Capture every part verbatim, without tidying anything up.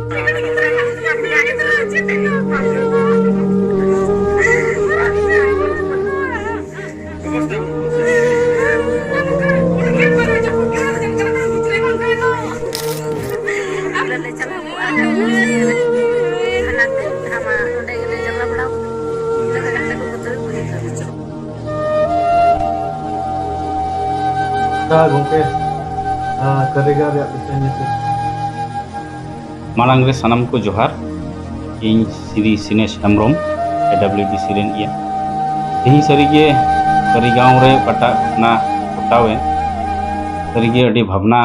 ᱟᱞᱮ ᱞᱮ ᱪᱟᱞᱟᱣ ᱠᱚᱜᱼᱟ ᱦᱟᱱᱟᱛᱮ ᱟᱢᱟᱜ ᱚᱸᱰᱮ ᱜᱮᱞᱮ ᱡᱟᱣᱨᱟ ᱵᱟᱲᱟ ᱠᱚᱜᱼᱟ᱾ ᱚᱱᱠᱟ ᱠᱟᱛᱮ ᱠᱚ ᱵᱩᱡᱷᱟᱹᱣ ᱠᱚᱣᱟ᱾ ᱜᱚᱢᱠᱮ, ᱠᱟᱹᱨᱤᱜᱚᱞ ᱨᱮᱭᱟᱜ ᱵᱤᱥᱚᱭ ᱧᱮᱞ ᱯᱮ᱾ ᱢᱟᱲᱟᱝ ᱨᱮ ᱥᱟᱱᱟᱢ ᱠᱚ ᱡᱚᱦᱟᱨ᱾ ᱤᱧ ᱥᱨᱤ ᱥᱤᱱᱮᱥ ᱦᱮᱢᱵᱨᱚᱢ, ᱮ ᱰᱟᱵᱞᱤᱭᱩ ᱰᱤ ᱥᱤ ᱨᱮᱱ ᱤᱭᱟᱹ᱾ ᱛᱮᱦᱮᱧ ᱥᱟᱹᱨᱤᱜᱮ ᱠᱟᱹᱨᱤᱜᱟᱸᱣ ᱨᱮ ᱚᱠᱟᱴᱟᱜ ᱜᱷᱚᱴᱱᱟ ᱜᱷᱚᱴᱟᱣᱮᱱ, ᱥᱟᱹᱨᱤᱜᱮ ᱟᱹᱰᱤ ᱵᱷᱟᱵᱽᱱᱟ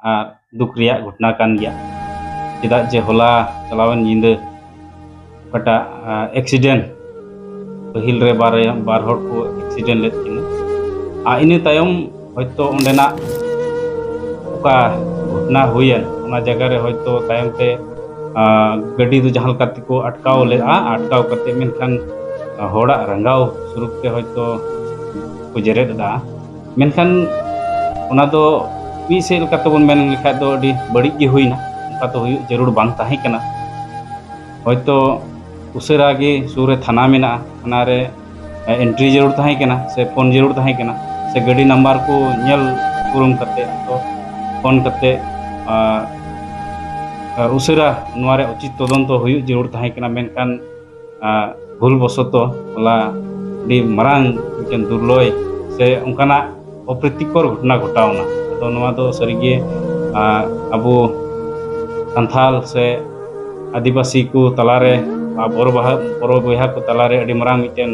ᱟᱨ ᱫᱩᱠ ᱨᱮᱭᱟᱜ ᱜᱷᱚᱴᱱᱟ ᱠᱟᱱ ᱜᱮᱭᱟ᱾ ᱪᱮᱫᱟᱜ ᱡᱮ ᱦᱚᱞᱟ ᱪᱟᱞᱟᱣᱮᱱ ᱧᱤᱫᱟᱹ ᱚᱠᱟᱴᱟᱜ ᱮᱠᱥᱤᱰᱮᱱᱴ, ᱯᱟᱹᱦᱤᱞ ᱨᱮ ᱵᱟᱨ ᱵᱟᱨ ᱦᱚᱲ ᱠᱚ ᱮᱠᱥᱤᱰᱮᱱᱴ ᱞᱮᱫ ᱠᱤᱱᱟ᱾ ᱟᱨ ᱤᱱᱟᱹ ᱛᱟᱭᱚᱢ ᱦᱚᱭᱛᱳ ᱚᱸᱰᱮᱱᱟᱜ ᱚᱠᱟ ᱜᱷᱚᱴᱱᱟ ᱦᱩᱭᱮᱱ, ᱚᱱᱟ ᱡᱟᱭᱜᱟ ᱨᱮ ᱦᱚᱭᱛᱳ ᱛᱟᱭᱚᱢ ᱛᱮ ᱜᱟᱹᱰᱤ ᱫᱚ ᱡᱟᱦᱟᱸ ᱞᱮᱠᱟ ᱛᱮᱠᱚ ᱟᱴᱠᱟᱣ ᱞᱮᱫᱼᱟ, ᱟᱴᱠᱟᱣ ᱠᱟᱛᱮ ᱢᱮᱱᱠᱷᱟᱱ ᱦᱚᱲᱟᱜ ᱨᱟᱸᱜᱟᱣ ᱥᱩᱨᱩᱯ ᱛᱮ ᱦᱚᱭᱛᱳ ᱠᱚ ᱡᱮᱨᱮᱫ ᱮᱫᱟ᱾ ᱢᱮᱱᱠᱷᱟᱱ ᱚᱱᱟ ᱫᱚ ᱢᱤᱫ ᱥᱮᱫ ᱞᱮᱠᱟ ᱛᱮᱵᱚᱱ ᱢᱮᱱ ᱞᱮᱠᱷᱟᱡ ᱫᱚ ᱟᱹᱰᱤ ᱵᱟᱹᱲᱤᱡ ᱜᱮ ᱦᱩᱭᱱᱟ᱾ ᱚᱱᱠᱟ ᱫᱚ ᱦᱩᱭᱩᱜ ᱡᱟᱹᱨᱩᱲ ᱵᱟᱝ ᱛᱟᱦᱮᱸ ᱠᱟᱱᱟ᱾ ᱦᱚᱭᱛᱳ ᱩᱥᱟᱹᱨᱟ ᱜᱮ ᱥᱩᱨ ᱨᱮ ᱛᱷᱟᱱᱟ ᱢᱮᱱᱟᱜᱼᱟ, ᱛᱷᱟᱱᱟ ᱨᱮ ᱮᱱᱴᱨᱤ ᱡᱟᱹᱨᱩᱲ ᱛᱟᱦᱮᱸ ᱠᱟᱱᱟ ᱥᱮ ᱯᱷᱳᱱ ᱡᱟᱹᱨᱩᱲ ᱛᱟᱦᱮᱸ ᱠᱟᱱᱟ ᱥᱮ ᱜᱟᱹᱰᱤ ᱱᱟᱢᱵᱟᱨ ᱠᱚ ᱧᱮᱞ ᱩᱨᱩᱢ ᱠᱟᱛᱮ ᱛᱚ ᱯᱷᱳᱱ ᱠᱟᱛᱮ, ᱟᱨ, ᱟᱨ ᱩᱥᱟᱹᱨᱟ ᱱᱚᱣᱟ ᱨᱮ ᱩᱪᱤᱛ ᱛᱚᱫᱚᱱᱛᱚ ᱦᱩᱭᱩᱜ ᱡᱟᱹᱨᱩᱲ ᱛᱟᱦᱮᱸ ᱠᱟᱱᱟ᱾ ᱢᱮᱱᱠᱷᱟᱱ ᱟᱨ ᱵᱷᱩᱞ ᱵᱚᱥᱚᱛᱚ ᱦᱚᱞᱟ ᱟᱹᱰᱤ ᱢᱟᱨᱟᱝ ᱢᱤᱫᱴᱮᱱ ᱫᱩᱨᱞᱚᱭ ᱥᱮ ᱚᱱᱠᱟᱱᱟᱜ ᱚᱯᱨᱤᱛᱤᱠᱚᱨ ᱜᱷᱚᱴᱚᱱᱟ ᱜᱷᱚᱴᱟᱣᱱᱟ᱾ ᱟᱫᱚ ᱱᱚᱣᱟ ᱫᱚ ᱥᱟᱹᱨᱤᱜᱮ, ᱟᱨ ᱟᱵᱚ ᱥᱟᱱᱛᱷᱟᱞ ᱥᱮ ᱟᱹᱫᱤᱵᱟᱹᱥᱤ ᱠᱚ ᱛᱟᱞᱟᱨᱮ, ᱟᱨ ᱵᱚᱨᱚ ᱵᱟᱦᱟ-, ᱵᱚᱨᱚ ᱵᱚᱭᱦᱟ ᱠᱚ ᱛᱟᱞᱟᱨᱮ ᱟᱹᱰᱤ ᱢᱟᱨᱟᱝ ᱢᱤᱫᱴᱮᱱ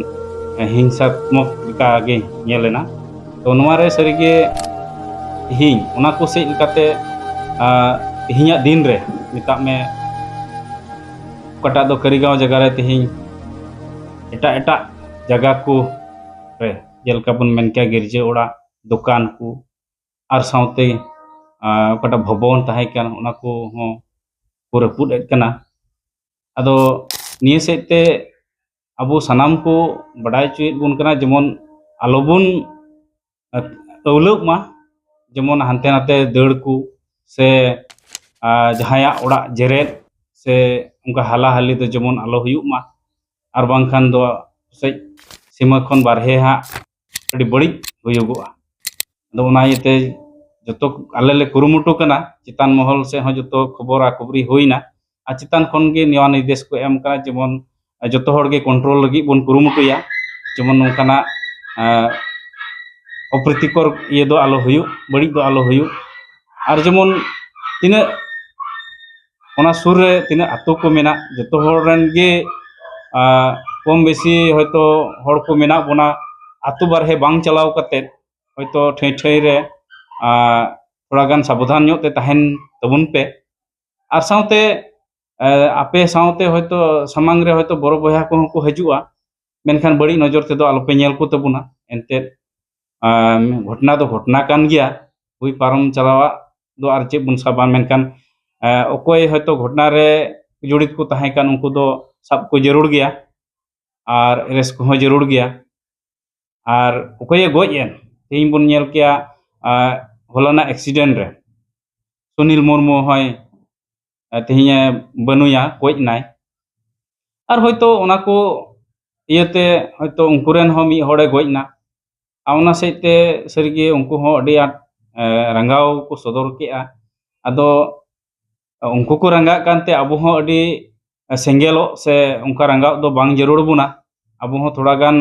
ᱦᱤᱝᱥᱟᱛᱢᱚᱠ ᱞᱮᱠᱟᱜᱮ ᱧᱮᱞ ᱮᱱᱟ᱾ ᱛᱚ ᱱᱚᱣᱟ ᱨᱮ ᱥᱟᱹᱨᱤᱜᱮ ᱛᱮᱦᱮᱧ ᱚᱱᱟ ᱠᱚ ᱥᱮᱫ ᱞᱮᱠᱟᱛᱮ, ᱟᱨ ᱛᱮᱦᱮᱧᱟᱜ ᱫᱤᱱ ᱨᱮ ᱢᱮᱛᱟᱜ ᱢᱮ, ᱚᱠᱟᱴᱟᱜ ᱫᱚ ᱠᱟᱹᱨᱤᱜᱟᱸᱣ ᱡᱟᱭᱜᱟ ᱨᱮ ᱛᱮᱦᱮᱧ ᱮᱴᱟᱜ ᱮᱴᱟᱜ ᱡᱟᱭᱜᱟ ᱠᱚ ᱨᱮ, ᱡᱮᱞᱮᱠᱟ ᱵᱚᱱ ᱢᱮᱱ ᱠᱮᱭᱟ ᱜᱤᱨᱡᱟᱹ ᱚᱲᱟᱜ, ᱫᱚᱠᱟᱱ ᱠᱚ, ᱟᱨ ᱥᱟᱶᱛᱮ, ᱟᱨ ᱚᱠᱟᱴᱟᱜ ᱵᱷᱚᱵᱚᱱ ᱛᱟᱦᱮᱸ ᱠᱟᱱ, ᱚᱱᱟ ᱠᱚᱦᱚᱸ ᱠᱚ ᱨᱟᱹᱯᱩᱫ ᱮᱫ ᱠᱟᱱᱟ᱾ ᱟᱫᱚ ᱱᱤᱭᱟᱹ ᱥᱮᱫ ᱛᱮ ᱟᱵᱚ ᱥᱟᱱᱟᱢ ᱠᱚ ᱵᱟᱰᱟᱭ ᱦᱚᱪᱚᱭᱮᱫ ᱵᱚᱱ ᱠᱟᱱᱟ, ᱡᱮᱢᱚᱱ ᱟᱞᱚᱵᱚᱱ ᱟᱹᱣᱞᱟᱹᱜ ᱢᱟ, ᱡᱮᱢᱚᱱ ᱦᱟᱱᱛᱮ ᱱᱟᱛᱮ ᱫᱟᱹᱲ ᱠᱚ ᱥᱮ, ᱟᱨ ᱡᱟᱦᱟᱸᱭᱟᱜ ᱚᱲᱟᱜ ᱡᱮᱨᱮᱫ, ᱥᱮ ᱚᱱᱠᱟ ᱦᱟᱞᱟᱦᱟᱹᱞᱤ ᱫᱚ ᱡᱮᱢᱚᱱ ᱟᱞᱚ ᱦᱩᱭᱩᱜ ᱢᱟ, ᱟᱨ ᱵᱟᱝᱠᱷᱟᱱ ᱫᱚ ᱯᱟᱥᱮᱡ ᱥᱤᱢᱟᱹ ᱠᱷᱚᱱ ᱵᱟᱨᱦᱮ ᱦᱟᱸᱜ ᱟᱹᱰᱤ ᱵᱟᱹᱲᱤᱡ ᱦᱩᱭᱩᱜᱚᱜᱼᱟ᱾ ᱟᱫᱚ ᱚᱱᱟ ᱤᱭᱟᱹᱛᱮ ᱡᱚᱛᱚ ᱟᱞᱮ ᱞᱮ ᱠᱩᱨᱩᱢᱩᱴᱩ ᱠᱟᱱᱟ, ᱪᱮᱛᱟᱱ ᱢᱚᱦᱚᱞ ᱥᱮᱫ ᱦᱚᱸ ᱡᱚᱛᱚ ᱠᱷᱚᱵᱚᱨᱟ ᱠᱷᱚᱵᱚᱨᱤ ᱦᱩᱭᱱᱟ, ᱟᱨ ᱪᱮᱛᱟᱱ ᱠᱷᱚᱱ ᱜᱮ ᱱᱚᱣᱟ ᱱᱤᱨᱫᱮᱥ ᱠᱚ ᱮᱢ ᱠᱟᱱᱟ, ᱡᱮᱢᱚᱱ ᱡᱚᱛᱚ ᱦᱚᱲ ᱜᱮ ᱠᱚᱱᱴᱨᱳᱞ ᱞᱟᱹᱜᱤᱫ ᱵᱚᱱ ᱠᱩᱨᱩᱢᱩᱴᱩᱭᱟ, ᱡᱮᱢᱚᱱ ᱱᱚᱝᱠᱟᱱᱟᱜ ᱟᱸ, ᱚᱯᱨᱤᱛᱤᱠᱚᱨ ᱤᱭᱟᱹ ᱫᱚ ᱟᱞᱚ ᱦᱩᱭᱩᱜ, ᱵᱟᱹᱲᱤᱡ ᱫᱚ ᱟᱞᱚ ᱦᱩᱭᱩᱜ᱾ ᱟᱨ ᱡᱮᱢᱚᱱ ᱛᱤᱱᱟᱹᱜ ᱚᱱᱟ ᱥᱩᱨ ᱨᱮ ᱛᱤᱱᱟᱹᱜ ᱟᱛᱳ ᱠᱚ ᱢᱮᱱᱟᱜ, ᱡᱚᱛᱚ ᱦᱚᱲ ᱨᱮᱱ ᱜᱮ ᱟᱸ, ᱠᱚᱢ ᱵᱮᱥᱤ ᱦᱚᱭᱛᱳ ᱦᱚᱲ ᱠᱚ ᱢᱮᱱᱟᱜ ᱵᱚᱱᱟ, ᱟᱛᱳ ᱵᱟᱨᱦᱮ ᱵᱟᱝ ᱪᱟᱞᱟᱣ ᱠᱟᱛᱮᱫ ᱦᱚᱭᱛᱳ ᱴᱷᱟᱹᱭ ᱴᱷᱟᱹᱭ ᱨᱮ ᱟᱸ, ᱛᱷᱚᱲᱟ ᱜᱟᱱ ᱥᱟᱵᱫᱷᱟᱱ ᱧᱚᱜ ᱛᱮ ᱛᱟᱦᱮᱱ ᱛᱟᱵᱚᱱ ᱯᱮ᱾ ᱟᱨ ᱥᱟᱶᱛᱮ ᱟᱸ, ᱟᱯᱮ ᱥᱟᱶᱛᱮ ᱦᱚᱭᱛᱳ ᱥᱟᱢᱟᱝ ᱨᱮ ᱦᱚᱭᱛᱳ ᱵᱚᱲᱚ ᱵᱚᱭᱦᱟ ᱠᱚᱦᱚᱸ ᱠᱚ ᱦᱤᱡᱩᱜᱼᱟ, ᱢᱮᱱᱠᱷᱟᱱ ᱵᱟᱹᱲᱤᱡ ᱱᱚᱡᱚᱨ ᱛᱮᱫᱚ ᱟᱞᱚᱯᱮ ᱧᱮᱞ ᱠᱚ ᱛᱟᱵᱚᱱᱟ᱾ ᱮᱱᱛᱮᱫ ᱟᱸ, ᱜᱷᱚᱴᱱᱟ ᱫᱚ ᱜᱷᱚᱴᱱᱟ ᱠᱟᱱ ᱜᱮᱭᱟ, ᱦᱩᱭ ᱯᱟᱨᱚᱢ ᱪᱟᱞᱟᱣᱟᱜ ᱫᱚ ᱟᱨ ᱪᱮᱫ ᱵᱚᱱ ᱥᱟᱵᱟ, ᱢᱮᱱᱠᱷᱟᱱ ᱟᱸ, ᱚᱠᱚᱭ ᱦᱚᱭᱛᱳ ᱜᱷᱚᱴᱱᱟ ᱨᱮ ᱡᱚᱲᱤᱛ ᱠᱚ ᱛᱟᱦᱮᱸ ᱠᱟᱱ ᱩᱱᱠᱩ ᱫᱚ ᱥᱟᱵ ᱠᱚ ᱡᱟᱹᱨᱩᱲ ᱜᱮᱭᱟ ᱟᱨ ᱮᱨᱮᱥᱴ ᱠᱚᱦᱚᱸ ᱡᱟᱹᱨᱩᱲ ᱜᱮᱭᱟ᱾ ᱟᱨ ᱚᱠᱚᱭᱮ ᱜᱚᱡ ᱮᱱ, ᱛᱮᱦᱮᱧ ᱵᱚᱱ ᱧᱮᱞ ᱠᱮᱭᱟ ᱟᱸ, ᱦᱚᱞᱟᱱᱟᱜ ᱮᱠᱥᱤᱰᱮᱱᱴ ᱨᱮ ᱥᱩᱱᱤᱞ ᱢᱩᱨᱢᱩ ᱦᱚᱸᱭ ᱟᱸ, ᱛᱮᱦᱮᱧᱮ ᱵᱟᱹᱱᱩᱭᱟ, ᱜᱚᱡ ᱮᱱᱟᱭ᱾ ᱟᱨ ᱦᱚᱭᱛᱳ ᱚᱱᱟ ᱠᱚ ᱤᱭᱟᱹᱛᱮ ᱦᱚᱭᱛᱳ ᱩᱱᱠᱩ ᱨᱮᱱ ᱦᱚᱸ ᱢᱤᱫ ᱦᱚᱲᱮ ᱜᱚᱡ ᱮᱱᱟ᱾ ᱟᱨ ᱚᱱᱟ ᱥᱮᱫ ᱛᱮ ᱥᱟᱹᱨᱤᱜᱮ ᱩᱱᱠᱩ ᱦᱚᱸ ᱟᱹᱰᱤ ᱟᱸᱴ ᱮᱸ, ᱨᱟᱸᱜᱟᱣ ᱠᱚ ᱥᱚᱫᱚᱨ ᱠᱮᱜᱼᱟ᱾ ᱟᱫᱚ ᱩᱱᱠᱩ ᱠᱚ ᱨᱟᱸᱜᱟᱜ ᱠᱟᱱᱛᱮ ᱟᱵᱚ ᱦᱚᱸ ᱟᱹᱰᱤ ᱥᱮᱸᱜᱮᱞᱚᱜ ᱥᱮ ᱚᱱᱠᱟ ᱨᱟᱸᱜᱟᱣ ᱫᱚ ᱵᱟᱝ ᱡᱟᱹᱨᱩᱲ ᱵᱚᱱᱟ᱾ ᱟᱵᱚ ᱦᱚᱸ ᱛᱷᱚᱲᱟ ᱜᱟᱱ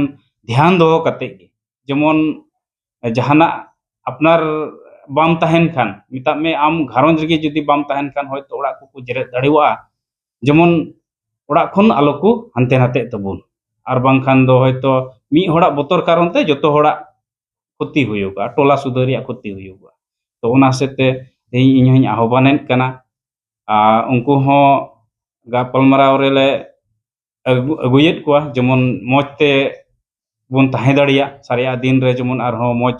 ᱫᱷᱮᱭᱟᱱ ᱫᱚᱦᱚ ᱠᱟᱛᱮ ᱜᱮ, ᱡᱮᱢᱚᱱ ᱡᱟᱦᱟᱱᱟᱜ ᱟᱯᱱᱟᱨ ᱵᱟᱢ ᱛᱟᱦᱮᱱ ᱠᱷᱟᱱ, ᱢᱮᱛᱟᱜ ᱢᱮ ᱟᱢ ᱜᱷᱟᱨᱚᱸᱡᱽ ᱨᱮᱜᱮ ᱡᱩᱫᱤ ᱵᱟᱢ ᱛᱟᱦᱮᱱ ᱠᱷᱟᱱ, ᱦᱚᱭᱛᱳ ᱚᱲᱟᱜ ᱠᱚᱠᱚ ᱡᱮᱨᱮᱫ ᱫᱟᱲᱮᱣᱟᱜᱼᱟ, ᱡᱮᱢᱚᱱ ᱚᱲᱟᱜ ᱠᱷᱚᱱ ᱟᱞᱚ ᱠᱚ ᱦᱟᱱᱛᱮ ᱱᱟᱛᱮᱜ ᱛᱟᱵᱚᱱ, ᱟᱨ ᱵᱟᱝᱠᱷᱟᱱ ᱫᱚ ᱦᱚᱭᱛᱳ ᱢᱤᱫ ᱦᱚᱲᱟᱜ ᱵᱚᱛᱚᱨ ᱠᱟᱨᱚᱱ ᱛᱮ ᱡᱚᱛᱚ ᱦᱚᱲᱟᱜ ᱠᱷᱚᱛᱤ ᱦᱩᱭᱩᱜᱼᱟ, ᱴᱚᱞᱟ ᱥᱩᱫᱷᱟᱹ ᱨᱮᱭᱟᱜ ᱠᱷᱚᱛᱤ ᱦᱩᱭᱩᱜᱼᱟ᱾ ᱛᱚ ᱚᱱᱟ ᱦᱚᱛᱮᱡ ᱛᱮ ᱛᱮᱦᱮᱧ ᱤᱧ ᱦᱚᱧ ᱟᱦᱵᱟᱱᱮᱫ ᱠᱟᱱᱟ, ᱟᱨ ᱩᱱᱠᱩ ᱦᱚᱸ ᱜᱟᱯᱟᱞᱢᱟᱨᱟᱣ ᱨᱮᱞᱮ ᱟᱹᱜᱩ, ᱟᱹᱜᱩᱭᱮᱫ ᱠᱚᱣᱟ, ᱡᱮᱢᱚᱱ ᱢᱚᱡᱽ ᱛᱮ ᱵᱚᱱ ᱛᱟᱦᱮᱸ ᱫᱟᱲᱮᱭᱟᱜ, ᱥᱟᱨᱮᱭᱟᱜ ᱫᱤᱱ ᱨᱮ ᱡᱮᱢᱚᱱ ᱟᱨᱦᱚᱸ ᱢᱚᱡᱽ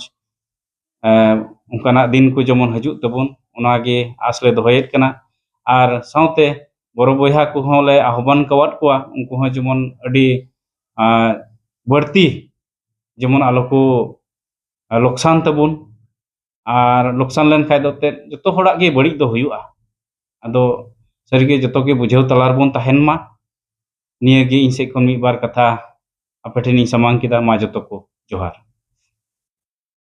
ᱮᱸ, ᱚᱱᱠᱟᱱᱟᱜ ᱫᱤᱱ ᱠᱚ ᱡᱮᱢᱚᱱ ᱦᱤᱡᱩᱜ ᱛᱟᱵᱚᱱ, ᱚᱱᱟᱜᱮ ᱟᱸᱥ ᱞᱮ ᱫᱚᱦᱚᱭᱮᱫ ᱠᱟᱱᱟ᱾ ᱟᱨ ᱥᱟᱶᱛᱮ ᱵᱚᱲᱚ ᱵᱚᱭᱦᱟ ᱠᱚᱦᱚᱸ ᱞᱮ ᱟᱦᱵᱟᱱ ᱠᱟᱣᱟᱫ ᱠᱚᱣᱟ, ᱩᱱᱠᱩ ᱦᱚᱸ ᱡᱮᱢᱚᱱ ᱟᱹᱰᱤ ᱟᱸ, ᱵᱟᱹᱲᱛᱤ ᱡᱮᱢᱚᱱ ᱟᱞᱚ ᱠᱚ ᱞᱚᱠᱥᱟᱱ ᱛᱟᱵᱚᱱ᱾ ᱟᱨ ᱞᱚᱠᱥᱟᱱ ᱞᱮᱱᱠᱷᱟᱡ ᱫᱚ ᱮᱱᱛᱮᱫ ᱡᱚᱛᱚ ᱦᱚᱲᱟᱜ ᱜᱮ ᱵᱟᱹᱲᱤᱡ ᱫᱚ ᱦᱩᱭᱩᱜᱼᱟ᱾ ᱟᱫᱚ ᱥᱟᱹᱨᱤᱜᱮ ᱡᱚᱛᱚ ᱜᱮ ᱵᱩᱡᱷᱟᱹᱣ ᱛᱟᱞᱟ ᱨᱮᱵᱚᱱ ᱛᱟᱦᱮᱱ ᱢᱟ᱾ ᱱᱤᱭᱟᱹ ᱜᱮ ᱤᱧ ᱥᱮᱫ ᱠᱷᱚᱱ ᱢᱤᱫ ᱵᱟᱨ ᱠᱟᱛᱷᱟ ᱟᱯᱮ ᱴᱷᱮᱱᱤᱧ ᱥᱟᱢᱟᱝ ᱠᱮᱫᱟ᱾ ᱢᱟ ᱡᱚᱛᱚ ᱠᱚ ᱡᱚᱦᱟᱨ᱾